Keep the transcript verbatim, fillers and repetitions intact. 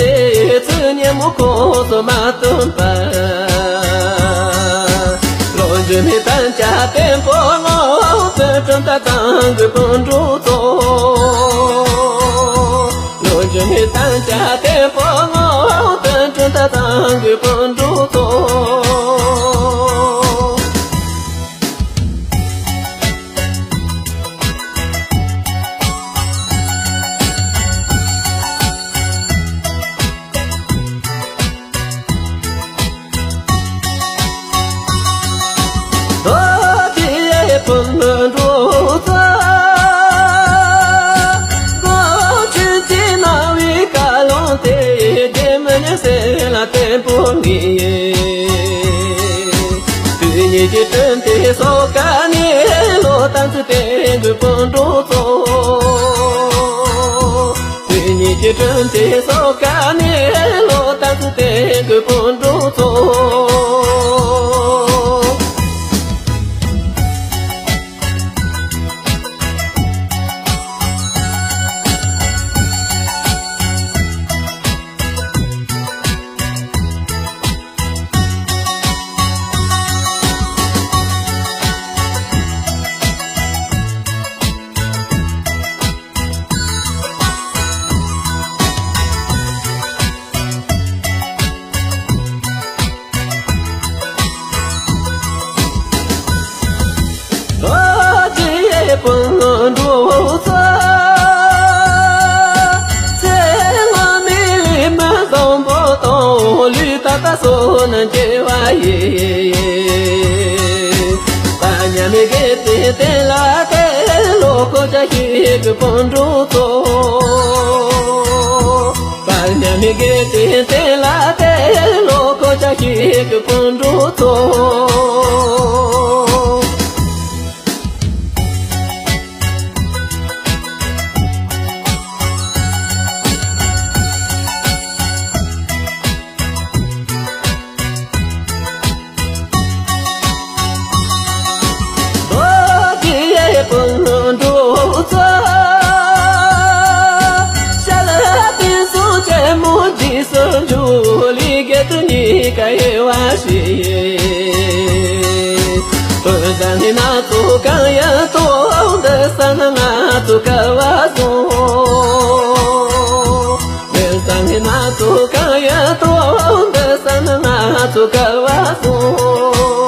དེ་ཚེ་ཉིན་མོ་ཁོང་ཚོ་མ་བཏོན་པར། ལོ་རྒྱུས་མི་བརྟན་ཅག་བརྟན་པོ་ངོ་བོ་དོན་ཁྲིམས་ད་དང་གི་སྤུན་གྲོགས་ཚོ། ལོ་རྒྱུས་མི་བརྟན་ཅག་བརྟན་པོ་ངོ་བོ་དོན་ཁྲིམས་ད་དང་གི་སྤུན་གྲོགས་ཚོ། ད་དེ་སྤུན་གྲོགས་ཚོ། གོ་ཆུན་གྱི་ན་བའི་བཀའ་ལུང་དེ་རྗེས་མི་ཉན་སེམས་ལ་བརྟན་པོ་ངེས། དུས་ཉིད་ཀྱི་དྲིན་དེ་སོ་ཀ་ནས་ལོ་དང་ཚུལ་བསྟན་དགོས་སྤུན་གྲོགས་ཚོ། དེ་ཉིད་ཀྱི་དྲིན་དེ་སོ་ཀ་ནས་ལོ་དང་ཚུལ་བསྟན་དགོས་སྤུན་གྲོགས་ཚོ། ལོ་རྒྱུས་སྤུན་གྲོགས་ཚོ། ཚེ་སྔ་མའི་ལས་མི་བཟང་པོ་དང་ལུས་ད་ལྟ་སོ་ན་སྐྱེ་བ་ཡི། པ་ཉམས་མི་དགེ་དེ་བསྟན་ལ་དེ་ལོ་ཁོ་ཅག་ཤིག་གི་སྤུན་གྲོགས་ཚོ། པ་ཉམས་མི་དགེ་དེ་བསྟན་ལ་དེ་ལོ་ཁོ་ཅག་ཤིག་གི་སྤུན་གྲོགས་ཚོ། ལོ་རྒྱུས་སྤུན་གྲོགས་ཚོ། ཤ་ལ་དེ་སུ་ཆེན་མོ་རྗེས་སུ་འཇུག་ལས་དགེ་དུ་ཉེས་ཀ་དབྱེ་བ་ཞིག་དོན་དང་ནི་ན་ཚོ་གང་ཡང་ཐོག་འདི་ས་ན་ང་ཚོ་སྐལ་བ་བཟང་། དོན་དང་ནི་ན་ཚོ་གང་ཡང་ཐོག་འདི་ས་ན་ང་ཚོ་སྐལ་བ་བཟང་།